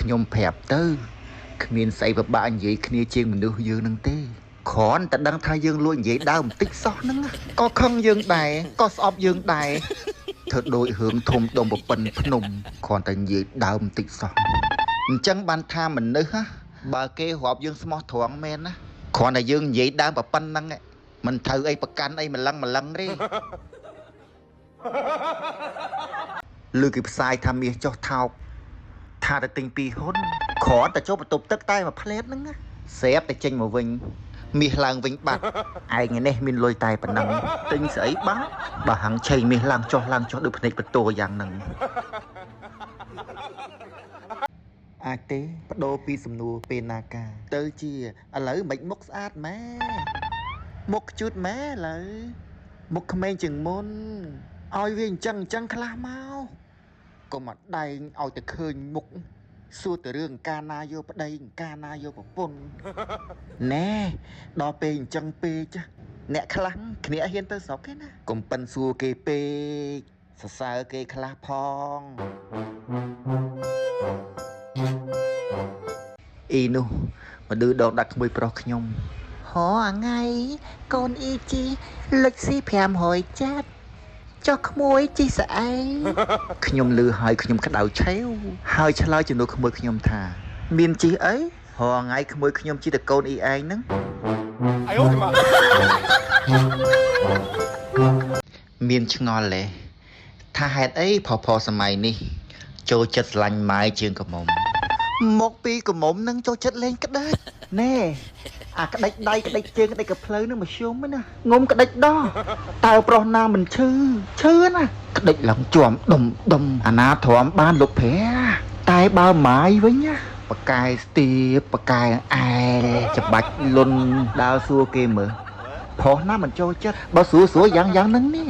ខ្ញុំប្រាប់ទៅគ្មានស្អីពិបាកនិយាយគ្នាជាងមនុស្សយើងនឹងទេគ្រាន់តែដឹងថាយើងលួចនិយាយដើមបន្តិចសោះហ្នឹងណាក៏ខឹងយើងដែរក៏ស្អប់យើងដែរធ្វើដូចរឿងធំដុំប្រពន្ធភ្នំគ្រាន់តែនិយាយដើមបន្តិចសោះអញ្ចឹងបានថាមនុស្សណាបើគេរាប់យើងស្មោះត្រង់មែនណាគ្រាន់តែយើងនិយាយដើមប្រពន្ធហ្នឹងមិនត្រូវអីប្រកាន់អីម្លឹងម្លឹងទេ លើគេផ្សាយថាមាសចុះថោកថាទៅទិញពីហ៊ុនគ្រាន់តែចូលបន្ទប់ទឹកតែមួយផ្លែតហ្នឹងណាស្រាប់តែចេញមកវិញមាសឡើងវិញបាត់ឯងនេះមានលុយតែប៉ុណ្ណឹងទិញស្អីបាត់បើហាងឆេងមាសឡើងចុះឡើងចុះដូចភ្នែកបន្ទោយ៉ាងហ្នឹងអាចទេបដូរពីសំណួរពេលណាកាទៅជាឥឡូវមិនមុខស្អាតម៉ែមុខជូតម៉ែឥឡូវមុខក្មេងជាងមុនឲ្យវាអញ្ចឹងអញ្ចឹងខ្លះមកកុំមកដែងឲ្យតែឃើញមុខសួរតែរឿងកាលណាយកប្តីកាលណាយកប្រពន្ធណែដល់ពេលអញ្ចឹងពេកអ្នកខ្លះគ្នាហ៊ានទៅស្រុកគេណាកុំប៉ិនសួរគេពេកសរសើរគេខ្លះផងអ៊ីនោះមកឌឺដងដាក់ក្មួយប្រុសខ្ញុំហោអាងៃកូនអ៊ីជីលុចស៊ី500ចាត់ចុះក្មួយជីស្អីខ្ញុំលឺហើយខ្ញុំក្តៅឆេវហើយឆ្លើយជំនួសក្មួយខ្ញុំថាមានជីអីរាល់ថ្ងៃក្មួយខ្ញុំជីតកូនអ៊ីឯងហ្នឹង 哎呦我的妈！ មានឆ្ងល់ទេថាហេតុអីផផសម័យនេះចូលចិត្តស្រឡាញ់ម៉ាយជាងក្រមុំមកពីក្រមុំនឹងចូលចិត្តលេងក្តិចណែអាក្តិចដៃក្តិចជើងក្តិចកផ្លូវនឹងមធ្យមណាងុំក្តិចដោះតើប្រុសណាមិនឈឺឈឺណាក្តិចឡើងជាំដុំដុំអាណាទ្រាំបានលោកព្រះតែបើម៉ាយវិញណាបកែស្ទាបកែអែលច្បាច់លុនដើរសួរគេមើលប្រុសណាមិនចូលចិត្តបើស្រួលស្រួលយ៉ាងយ៉ាងហ្នឹងនេះ